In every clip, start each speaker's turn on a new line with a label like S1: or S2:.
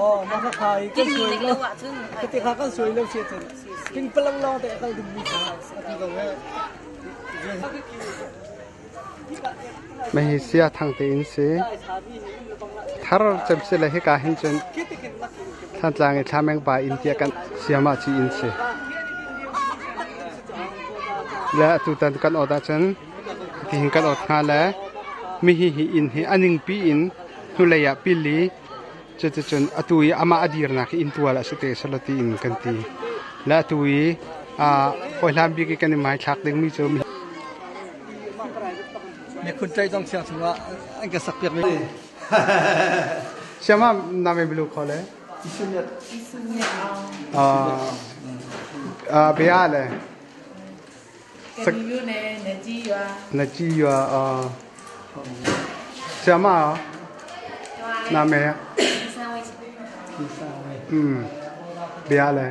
S1: Oh, mah kha i kan suai lo. Kati kha kan suai lo sia cun. King palang lawng te kal ding mi kha atu ko he.
S2: Mahi sia thang te in si. Thar cem si le hika hin cun Thantlang i Thlameng pa inn tiah kan siama chi inn si. Le atutan kan ot ahcun tihin kan ot hnga le mihi hi inn hi a ningpi in hnulei ah pil i cuticun atu i amah a dirnak hi inntual a si te selaw tiin kan ti. Le atu i hawihlan bik i kan i hmaithlak dingmi cu
S1: Miphun ṭai zong siang chungah an ka sak piak mi.
S2: Siama name bilu kho le? Bia le? Na ci yua Siama name Bia le?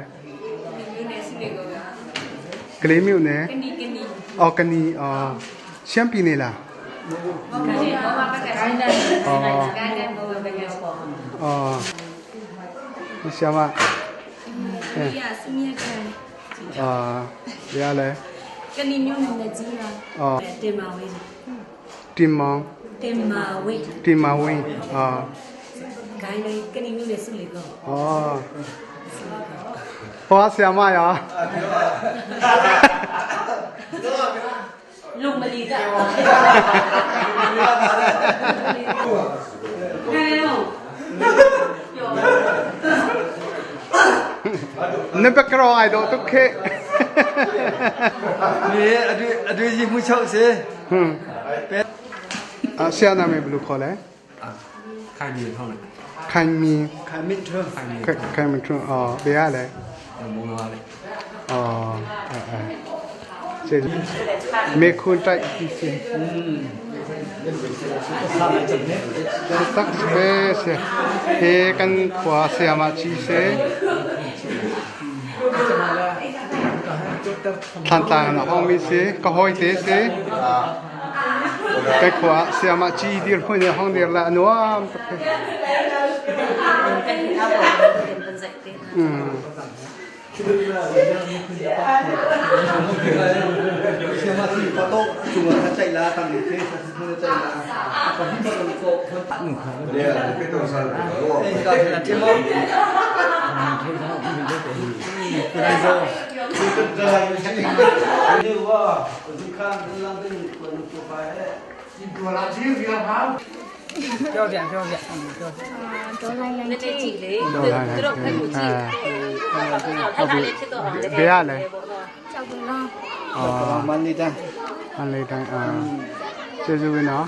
S2: Kale myu ne? Oh kani oh Siampi ne la? Oh. Siama. Ah, bia le. Oh. Timong. Timawi. Ah. Oh. Hoa siama ya.
S3: Lungmali dah.
S2: Na background ai dawh tuk khi.
S1: Ni adu yi mu chau si.
S2: Sia na me blue khole.
S4: Khai mi thong.
S2: Khai mi.
S1: Khai mi thong.
S2: Khai mi thong. Oh, bia le.
S4: Mong le.
S2: Oh, Me khun tai ti si. Tak se se. He kan khua siama chi se. Thantlang na hong mi si. Ka hoi te si. Kai khua siama chi dir hmun i hong dir la nuam tuk he. Mm. Bia le. Man le dang. Che zu no.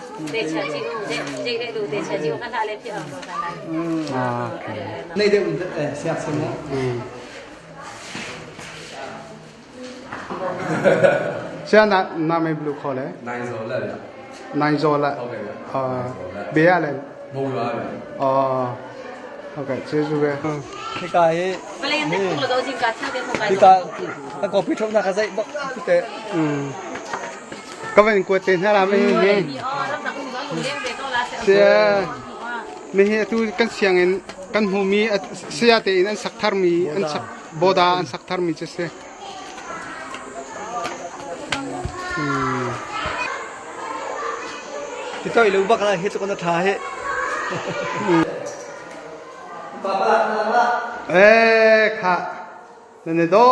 S2: Okay.
S1: Nei deuh siak sim mo.
S2: Sia na na me blue kho le.
S4: Nai zo la.
S2: Nai zo la. Bia le.
S4: Mo la le.
S2: Oh. Okay, che zu ve.
S1: Hika hi hika ka kopi thok na ka zai bak te.
S2: Ka van kuat te hna la me he. Sia me he tu kan siang in kan hmu mi sia te in an sak thar mi an sak boda an sak thar mi che se.
S1: Ti toi lu bak la hi chu na tha he.
S2: Eh kha na ne do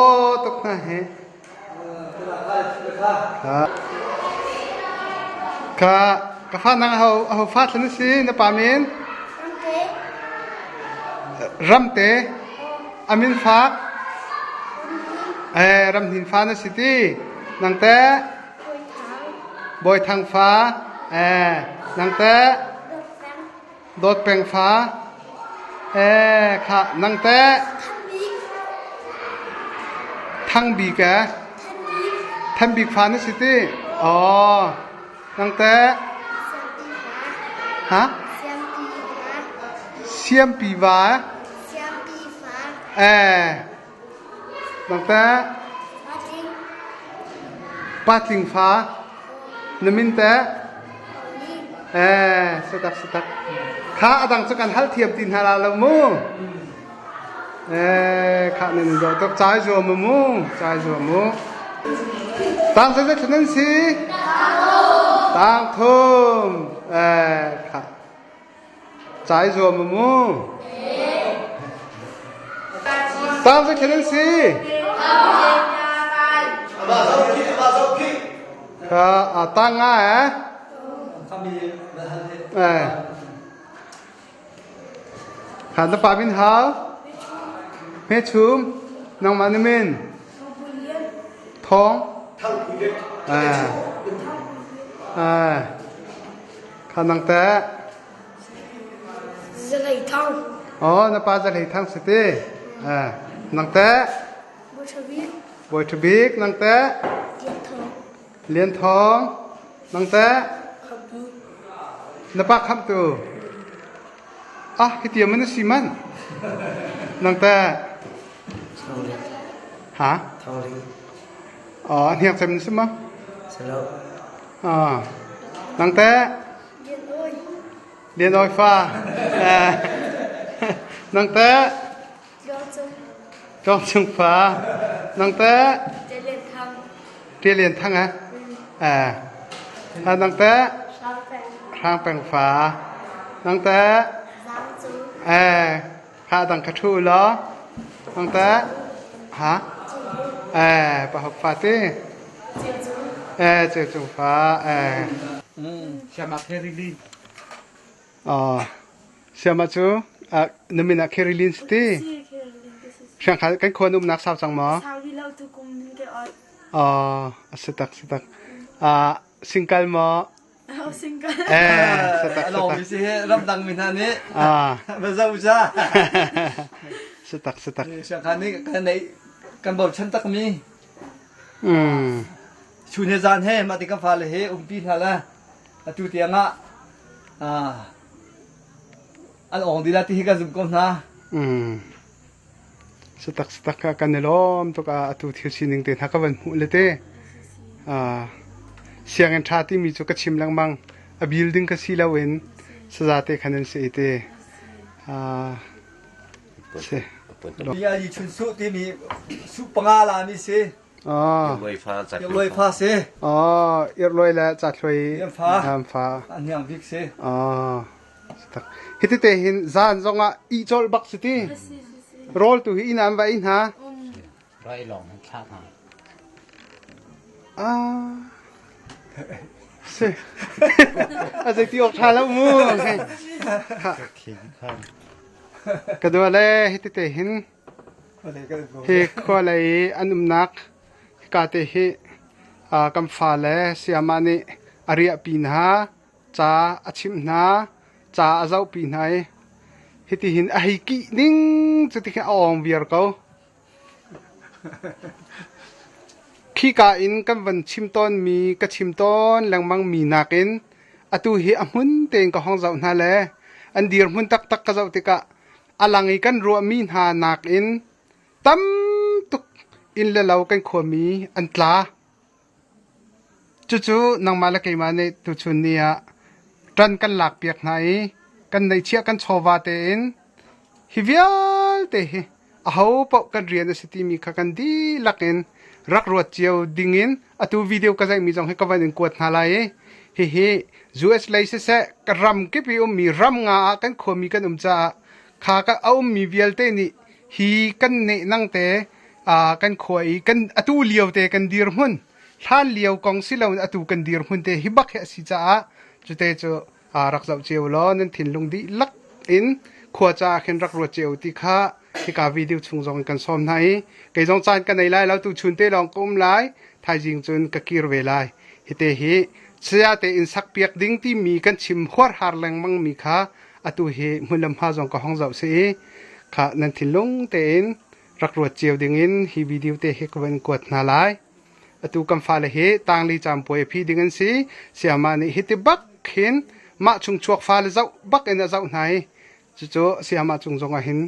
S2: tuk na he. Kha kha ka fa nang ho ho fa thlan si na pa min Ramte amin fak eh ram hin fa na si ti nang te Bawi Thang fa eh nang te Dawt Peng fa eh kha nang te Thang Bik eh Than Bik fa na si ti oh nang te ha Siampi va eh nang te Patling fa na min te? Eh, satak satak. Kha adang cu kan hal thiam ti hna la lo mu. Eh, kha nan do tuk chai zuam mu, chai zuam mu. Tang sai sai nan si? Tang thum. Eh, kha. Chai zuam mu. Tang sai nan si? Kha tang nga eh? Eh. Kha na pa min hau? Hme chum. Nangmah na min? Thong. Eh. Eh. Kha nang teh?
S3: Zalei thang.
S2: Oh, na pa zalei thang si ti. Eh. Nang teh? Bawi ṭha bik. Nang teh? Lian Thawng. Nang teh? Na pa khamtu. Ah, hi man na si man. Nang teh? Ha? Oh, hniak cem na si ma? Ah. Nang teh? Lian Oi fa. Nang teh? Tlawng Cung fa. Nang teh? Ṭia Lian Thang eh? Eh. Nang teh? Hrang Peng fa. Nang teh? Eh. Kha dang kha ṭhu law. Nang teh? Ha? Eh, pa hok fa ti. Eh, Ceu Cung fa. Eh.
S5: Siamak he rili.
S2: Oh. Siama cu na min ah Caroline si ti. Hrangkhal kan khua na umnak sau cang maw?
S3: Sau rih lo tu kum min ke ot.
S2: Oh, a si tak si tak. Singkal maw?
S3: Oh, singkal.
S2: Eh, si tak si
S1: tak.
S2: tak.
S1: Si he ramdang min hna nih.
S2: Ah.
S1: Ba zau cha.
S2: Si tak si tak.
S1: Siangkhan nih kan nei kan bochan tak mi. Chun he zan he mah ti kan fale he umpi hna la. Atu tiang ah an awng dih la ti hi kan zum ko hna.
S2: Satak satak ka kan i lawm tuk ah atu thil sining te hna ka van hmuh le te. Sianginn ṭha timi cu ka chim lengmang. A building ka si loin saza te khan an si te. Si.
S1: Bia yi chun su timi su panga la mi si. Irloi fa si.
S2: Irloi le cathloi
S1: an
S2: fa.
S1: An hniang bik si.
S2: Hiti te hin zan zong ah i cawlh bak si ti. Rawl tu hi inn an va ei hna.
S5: Rai lawng hin thlah hna.
S2: Ah. Si. A zei ti awk ṭha lo mu. Ka dua le hiti te hin Hi khua lei i an umnak hika te hi kan fale sayamah nih a riahpi hna, ca a chimh hna, ca a zohpi hna i hitihin a hei kih ning cu tikhin a awng viar ko. Khika in kan van chim tawnmi ka chim tawn lengmangmi nakin atu hi a hmun tein ka hong zoh hna le an dirhmun taktak ka zoh tikah A lang i kan ruahmi hna nakin tam tuk inn le lo kan khuami an tla. Cucu nangmah le keimah nih tuchun ni ah ṭan kan lakpiak hna i kan neihchiah kan chawva tein hi vialte hi aho paoh kan rian a si timi kha kan dihlak in rak ruat cio dingin atu video ka zeihmi zong hi ka van in kuat hna lai i hihi US lei siseh ka ram kip i ummi ram nga ah kan khuami kan um caah kha ka a ummi vialte nih hi kan nehnang te kan khua i kan atu lio te kan dirhmun hlan lio kong si loin atu kan dirhmun te hi bak hi a si caah cute cu rak zoh cio law nan thinlung dihlak in khua caah khin rak ruat cio ti kha hika video chung zong in kan sawm hna i kei zong caan ka nei lai lo tu chun te lawng ka um lai thaizing cun ka kir ve lai hite hi saya te in sak piak ding timi kan chim huar har lengmang mi kha atu hi hmunlam hma zong ka hong zoh si i kha nan thinlung tein rak ruat cio ding in hi video te hi ka van kuat hna lai Atu kan fale hi tangli caampuai a phi ding an si. Sayama nih hiti bak hin mah chungchuak fale zoh bak in a zoh hna i cucu sayama cung zong ah hin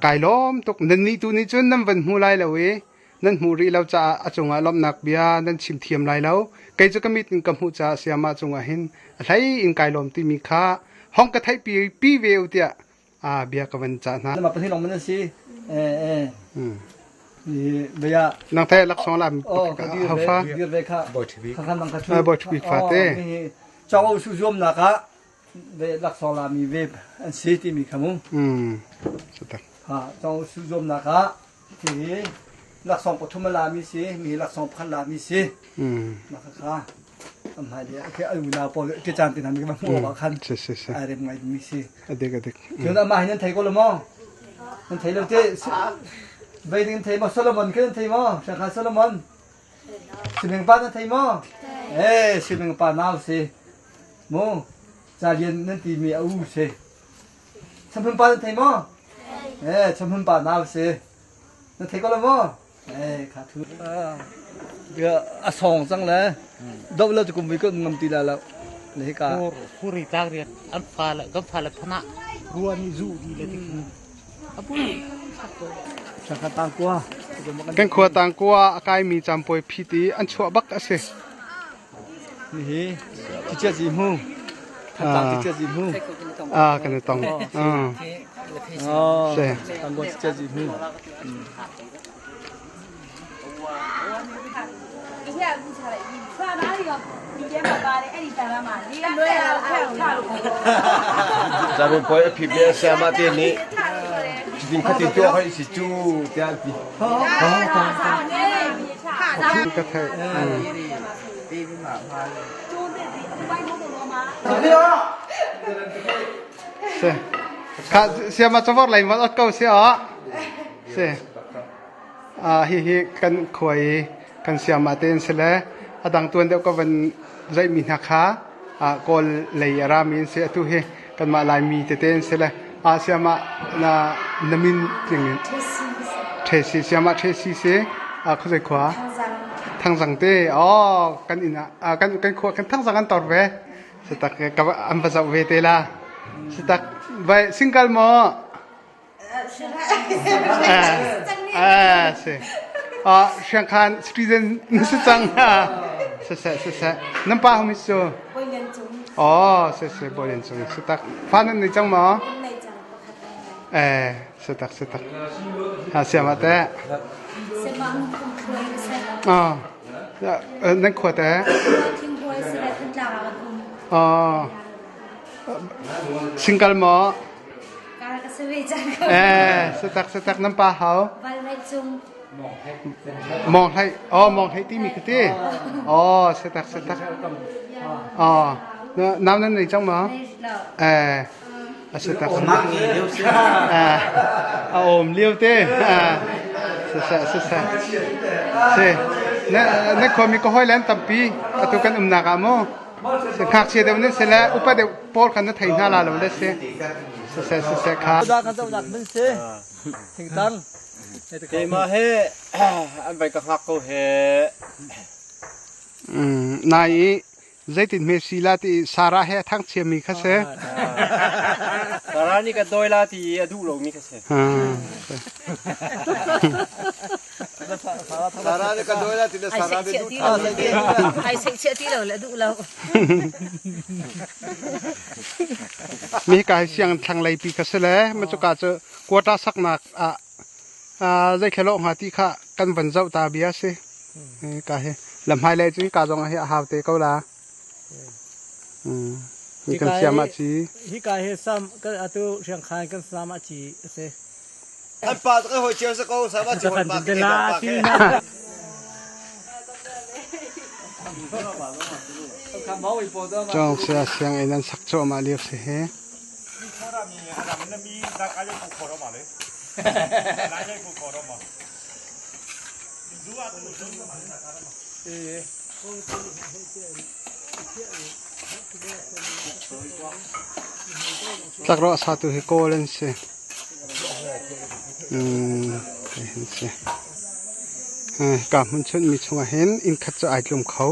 S2: kai lawm tuk. Nannih tu nih cun nan van hmu lai lo i Nan hmuh rih lo caah a cungah lawmhnak bia nan chim thiam lai lo. Kei cu ka mit in ka hmuh caah sayamah cungah hin a hlei in kai lawm timi kha hong ka theihpi pi ve u tiah bia ka van cah hna.
S1: Mah pahnih lawng man si. Bia.
S2: Nang the laksawng la
S1: oh
S2: haufa.
S1: Dir ve kha.
S2: Boi Boi ṭhi fa te.
S1: Chong su zuam nak ah ve laksawng la mi ve an si timi kha mu. Ha chong su zuam nak ah Hi laksawng pathum a lami si, mi laksawng pakhat lami si. Mah kha am hai le ke a unau pawl ke caan te hna mi ka hmuh awk ah khan ai rem ngai mi si.
S2: Adik adik.
S1: Cun amah hi nan thei ko lo maw? Nan thei lo te. Vei ding thei maw Solomon ke nan thei maw? Shakha Solomon. Siming pa nan thei maw? Eh, Siming pa nau si. Mu, ca lian nan ti mi a u si. Chamhun pa nan thei maw? Eh, chamhun pa nau si. Na thei ko lo maw? Eh, kha thu. Bia a song cang le do lo cu kum vi ko ngam ti la lo. Le hi ka.
S5: Huri tlang riat an fa le kan fa le phana rua ni zu di le tik abu
S1: Sangka tang kua.
S2: Kan khua tang kua a kai mi campoi phit i an chuah bak a si.
S1: Hihi chichiat zi mu. Thantlang chichiat zi mu.
S2: Ah, kan i tong. Ah.
S1: Oh, Tangguan chichiat zi mu.
S6: Zamin poi a phip le siama te nih cutin khatin tuah hoi si cu tiah an ti.
S2: Ka theih. Se. Kha siama cavor lai ma ot ko si a. Se. A hi hi kan khuai kan siama te in sele adang tuan deuh ka van zai mi hna kha a kawl lei a rami in se atu hi kanmah Laimi tete in sele a siama na namin tling in Ṭhesi siama ṭhesi si a khuazei khua Thangzang te oh kan inn ah kan kan khua kan Thangzang an tor ve sitak ka an va zoh ve te la sitak vai single maw Ah, si. Ah, Siangkhan citizen na si cang. Siseh, siseh. Nan pa hum cu? Oh, si si, Bawi Cung. Si tak. Fa nan nei cang maw? Eh, si tak, si tak. Ha, siam ah teh. Oh, nan khua teh? Oh, single maw? Eh, satak satak nan pa hau. Mong hlai, oh mong hlai timi ka ti. Oh, satak satak. Oh, nam nan nei chang ma? Eh, a satak. Eh, a om liu te. Sasa sasa. Se, na na khomi ko hoi lan tampi atu kan um nak ah mo. Ngakchia deuh nan si le upa deuh pawl kha na thei hna la lo le si. Siseh siseh kha.
S1: Da kan zohnak min si. Thingtang.
S6: Keimah he an vai ka hngak ko he.
S2: Nai i zeitin hme si la ti Sarah he thangchia mi kha si.
S6: Sarah nih ka dawi la ti a duh lomi kha si. Sarah nih ka dawi la ti le Sarah nih duh tha.
S7: Ai seih chiah ti lo le duh lo.
S2: Mi ka hi siang thlanglei pi kha si le ma cuka cu quota saknak ah zei thlelo hnga ti kha kan van zoh ta bia si. Ka hi lamhmai lei cu ka zong hi a hau te ko la. Mi kan siam ah ci.
S1: Hi ka hi sam kan atu riangkhan kan sam ah ci a si.
S6: An pa ka hoi cio sa ko sa ma chi hoi pa ke pa ke.
S2: Cong sia siang in an sak cuahmah lio si hi. Tlakrawh satu hi kawl an si. Ka hmun chunhmi chungah hin inn khat cu ai tlum kho.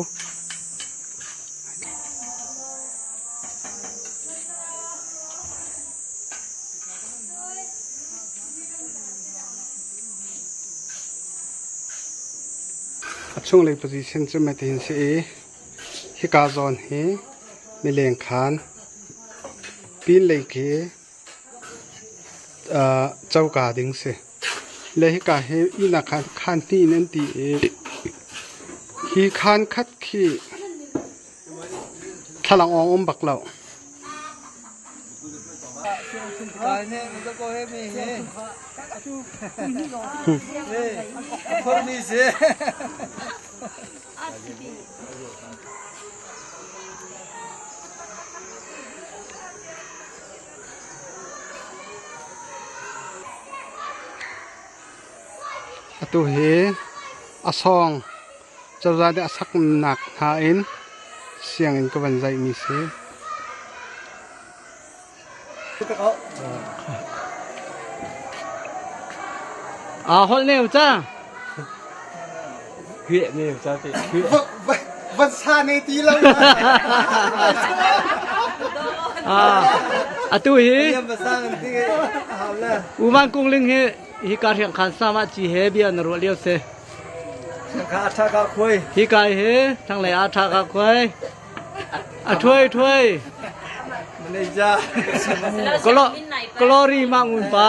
S2: A chunglei position cu matihin si i hika zawn hi mileng khaan pinlei khi coka ding si. Le hika hi ihnak khaan khaan hnih in an ti i hi khaan khat khi thlalangawng um bak lo. Atu hi a sawng cozah nih a saknak hna in sianginn ka van zaihmi si.
S5: Aa holh ne ca.
S2: Van sa ne ti lo.
S5: Atu hi Uman Kung Ling hi hi ka riang khan sama chi he bia na ruah lio se. Hi kai hi thanglei a tha ka khuai. A ṭhuai ṭhuai. Glory ma ngun pa.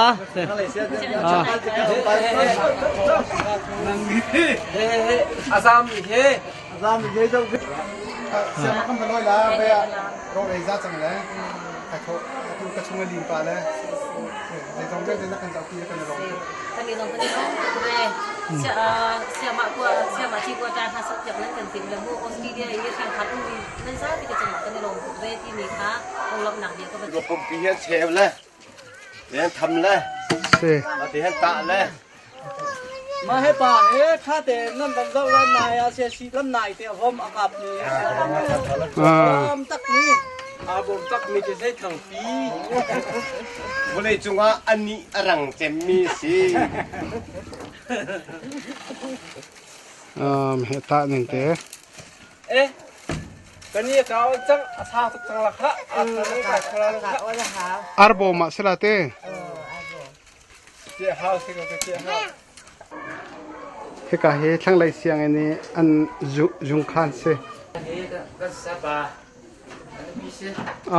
S4: Azam he.
S1: Azam he zo.
S2: Siam kan baloi la baya ro ei za chang le ka tho tu ka chung lim pa le zei zong te na kan zau pi kan ro
S7: Kan i zong kan i lawm tuk ve. Siamah kua siamah ci kua ta hna sak piak nan kan tim le mu Australia i hrang khat um nan zapi ka cungah kan i lawm tuk ve timi kha lawmhnak bia ka van
S6: Pumpi hian cheu le hian tham le ti hian tah le
S1: Mah he pa he tha te nan van zoh lan nai ah sia si lam nai te hom a kap ni bom tak ni a bom tak mi te sei thang pi
S6: Vawlei cungah anih a rang cemmi si.
S2: He tah ning te.
S4: Eh, kan i kau cang a sa tuk cang la kha.
S2: Arbo ma sila te. Hika hi thlanglei sianginn i an zungkhaan si.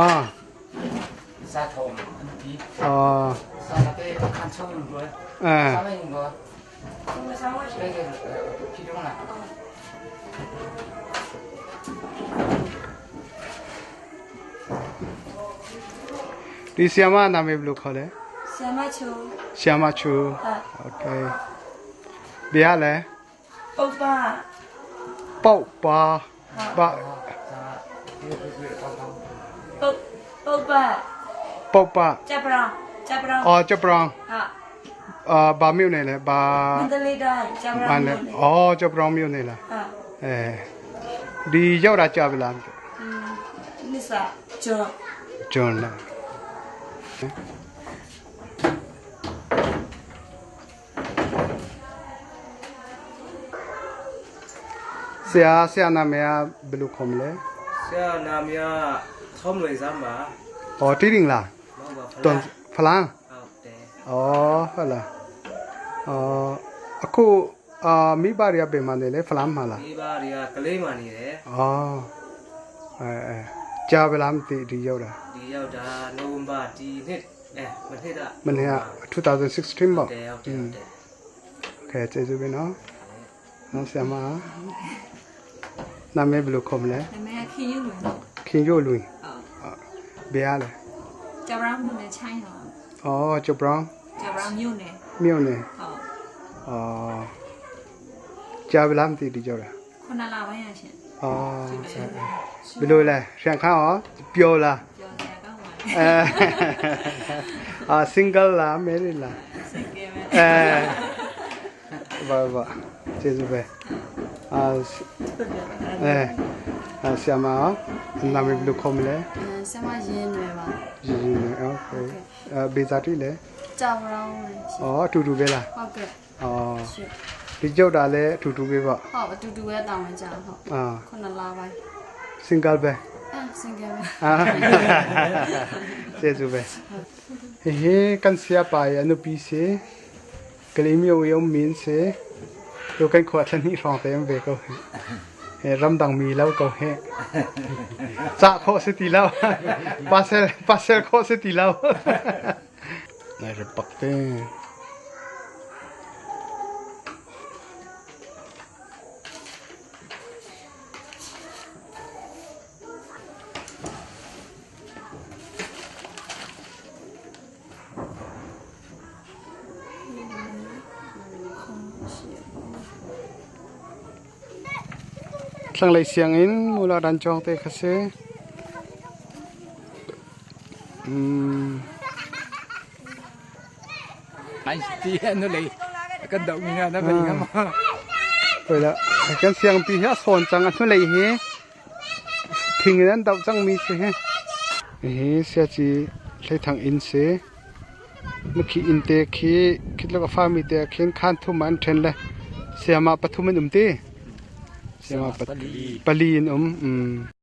S2: Ah. Ah. Eh. ဒီဆီယမနာမည်ဘယ်လိုခေါ်လဲ
S3: ဆီယမချူ
S2: ဆီယမချူ Okay ဘယ်ရလဲ
S3: ပုတ်ပါ
S2: ပုတ်ပါပါ
S3: ပုတ်ပုတ်ပါ
S2: ပုတ်ပါ
S3: ကြပရောင်ကြပရောင်
S2: အော်ကြပရောင်
S3: ဟာ
S2: အာဘာမြို့နယ်လဲဘာ
S3: မန္တလေးတိုင်းကြပရောင်မြို့နယ်
S2: အော်ကြပရောင်မြို့နယ်လား
S3: ဟာ
S2: အဲဒီရောက်တာကြာပြီလား
S3: နစ္စာကျော်
S2: ကျော်လားဆရာဆရာနာမည်ကဘယ်လိုခေါ်မလဲ
S4: ဆရာနာမည်ကထုံးလွေစမ်းပါ
S2: ဟောတီးရင်လား
S4: မဟုတ်ပါ
S2: တွန်ဖလန်း
S4: ဟုတ်တယ်
S2: အော်ဟုတ်လားအော်အခုအာမိဘတွေကပြန်မှနေလေဖလန်းမှာလား
S4: မိဘတွေကကလေးမှနေတယ်
S2: အော်အဲအဲကြာဗလားမသိဒီရောက်တာ
S4: ဒီရောက်တာနိုဝင်ဘာဒီနှစ်အဲမနှစ်က
S2: မနေ့က2016ပေါ့
S4: တယ်ဟုတ်တယ်ဟုတ်တယ်
S2: ကဲကျေးဇူးပဲနော်နော်ဆရာမနာမည်ဘယ်လိုခေါ်မလဲ
S8: နာမည်ကခင်ယူလွင်
S2: ခင်ရုပ်လွင်ဘယ်ရလဲ
S8: ကြပရောင်းမြို့နယ်ချိုင်းရော
S2: အော်ကျပရောင်း
S8: ကြပရောင်းမြို့နယ်
S2: မြို့နယ်
S8: ဟုတ်
S2: အော်ကြာဗလားမသိဒီကြောက်တာ
S8: ခုနလပိုင်းရရှင်
S2: အော်ဘယ်လိုလဲရှန်ခါရောပျော်လား
S8: ပျော်စရာကောင်းပါ
S2: အဲအာ single လား married လား
S8: single ပဲ
S2: အဲဘာဘာကျေးဇူးပဲအာအဲအာဆရာမနာမည်ဘယ်လိုခေါ်မလဲ
S9: ဆရာမရင်းရွယ်ပါ
S2: ရင်းရွယ်โอเคအဲဘေဇာတိလဲ
S9: ကြောင်ရောင်းဝင်
S2: ဩအတူတူပဲလား
S9: ဟုတ်ကဲ့
S2: ဩဒီကြောက်တာလဲအတူတူပဲပေါ့
S9: ဟုတ်အတူတူပဲတောင်းဝင်ကြအောင်ဟုတ်
S2: အာ
S9: ခုနလပိုင်း
S2: single ပဲ
S9: အဲ single ပဲ
S2: အာကျေးဇူးပဲဟေဟေကန်ဆရာပါရနုပီစေကလေးမျိုးရုံမင်းစေ Tu kan khua thla hnih hrawng te an ve ko hi. He ramdang mi lo ko he. Cah khawh si ti lo. Pasel pasel khawh si ti lo. Nai rep bak te. Thlanglei sianginn mula dan cawng te kha si. Mm.
S10: Ti nu lei kan doh mi na na bai ngam.
S2: Poi la kan siangpi hi a sawn cang a hnulei hi Thing in an doh cangmi si hi. Hihi siaci hleithang inn si. Mukhi inn te khi khitluk a fami te ah khin khaan thum ah an ṭhen le sayama pathum an um ti. Sayama pali an um. Mm.